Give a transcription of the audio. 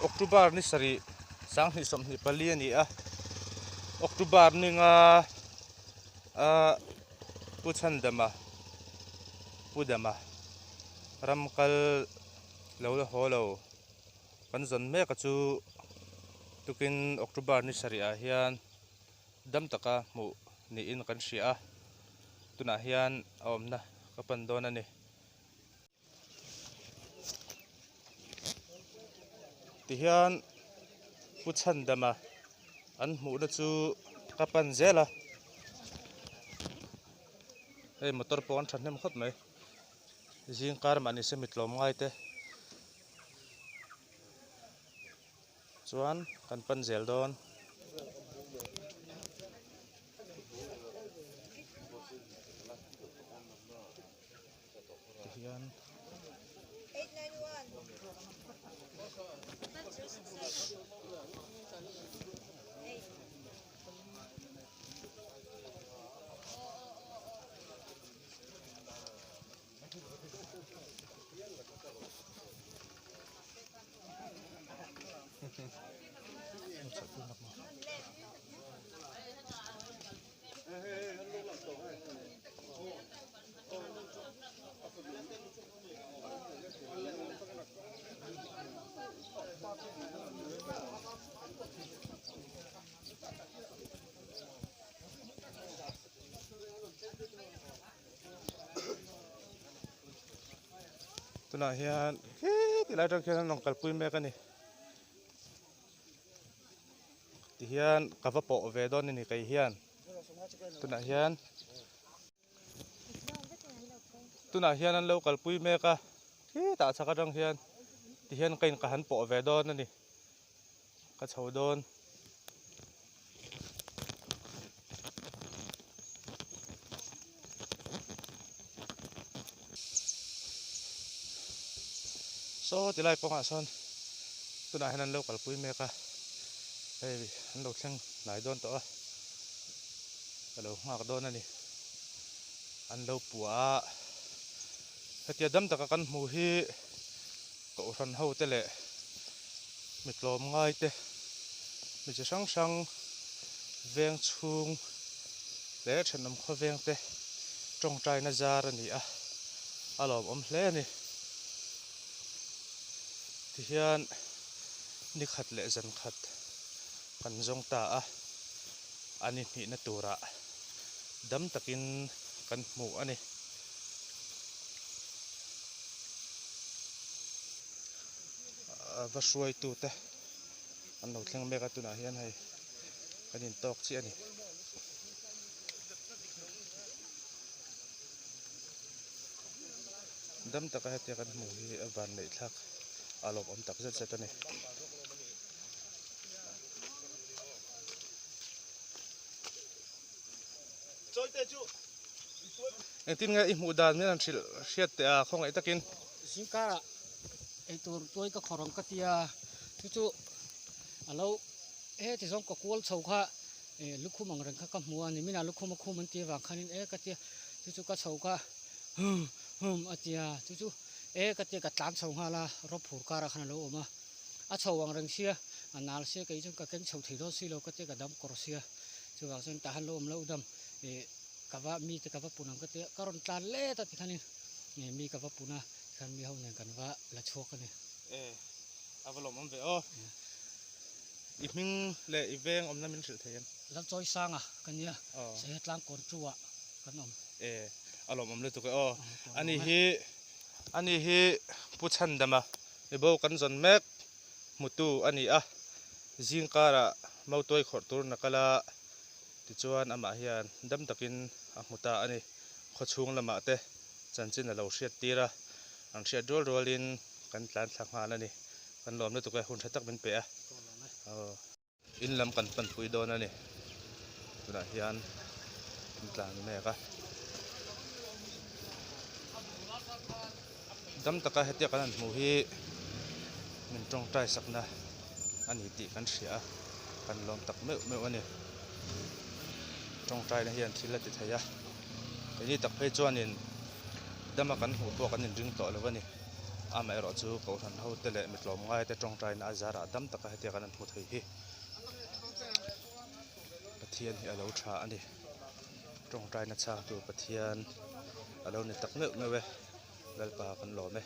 October ni sarih sanghnih 24 a ni a, October ni nga a Pu Chhandama, Pu Dama ram kal lo la haw lo kan zawn mek a chu tukin October ni sarih ah hian dam taka hmuh niin kan hria a, tunah hian a awmna ka pan dawn a ni. Tihian Pu Chhandama an hmuhna chu ka pan zel a, hei motor pawh an thahnem khawp mai, zing kar mah nise mi tlawm ngai te chuan kan pan zel dawn. Tihian Tunah hian khi tilai atang khian an rawn kalpui mek a ni. Tihian ka va pawh ve dawn a ni kei hian tunah hian tunah hian an lo kalpui mek a khitah chhak atang hian tihian ka in ka han pawh ve dawn a ni ka chho dawn. Saw tilai kawngah sawn tunah hian an lo kalpui mek a hei an lo thleng hnai dawn tawh a ka lo nghak dawn a ni an lo puah a hetia dam taka kan hmuh hi kohhran ho te leh mi tlawm ngai te mi chi hrang hrang veng chhung leh thenawm khawveng te tawngtaina zar a ni a a lawmawm hle a ni tihian ni khat leh zan khat kan zawng ta a a ni hnihna turah dam takin kan hmu a ni. Va hruaitute an lo thleng mek a tunah hian hei kan intawk chiah a ni. Dam taka hetia kan hmuh hi a van neih thlak a lawmawm tak zet zet a ni. Engtin nge i hmuh dan min han hrilh hriat teh a khawngaih takin. Zingkarah eitur tuai ka khawr ang ka tia chu chu a lo heti zawng ka kual chho kha lukhum ang reng kha ka hmu a ni minah lukhum a khum an tih avang khanin e ka tia chu chu ka chho kha hum hum a tia chu chu e ka tia ka tlan chho nghal a rawp phur karah khan a lo awm a a chho ang reng sia a nal sia kei chuan ka keng chho thei dawn si lo ka tia ka dam kawr sia chuvang chuan tah han lo awm loh dam ih ka va mite ka va pun ang ka tia ka rawn tlan let a tikhanin ih mi ka va pun a tikhan mi ho nen kan va la chhuak a ni. E a va lawmawm ve aw. I hming leh i veng awmna min hrilh thei em? Lalchawi Sanga ka nia, Saiha tlang kawn tu ah kan awm. E a lawmawm lutuk e aw. Ani hi ani hi Pu Chhandama mibo kan zawn mek hmutu a ni a, zingkarah mautuai khawrh tur na kal a. Tichuan amah hian dam takin a hmu ta a ni. Khawchhung lamah te chanchin a lo hriat tir a, an hriat rual rualin kan tlan thla nghal a ni. Kan lawm lutuk e, hun tha tak min pe a. Aw. In lam kan panpui dawn a ni. Tunah hian kan tlan mek a. Dam taka hetia kan han hmuh hi min tawngtai sakna a ni tih kan hria a, kan lawm tak meuh meuh a ni. Tawngtaina hian thil a ti thei a, keini tak phei chuanin dama kan hmuh pawh kan inring tawh lo a ni. Amaherawhchu Kohhran hote leh mi tlawmngaite tawngtaina a zarah dam taka hetiang kan han hmu thei hi Pathian hi a lo tha a ni. Tawngtaina chhangtu Pathian a lo ni tak meuh meuh e, Lalpa kan lawm e.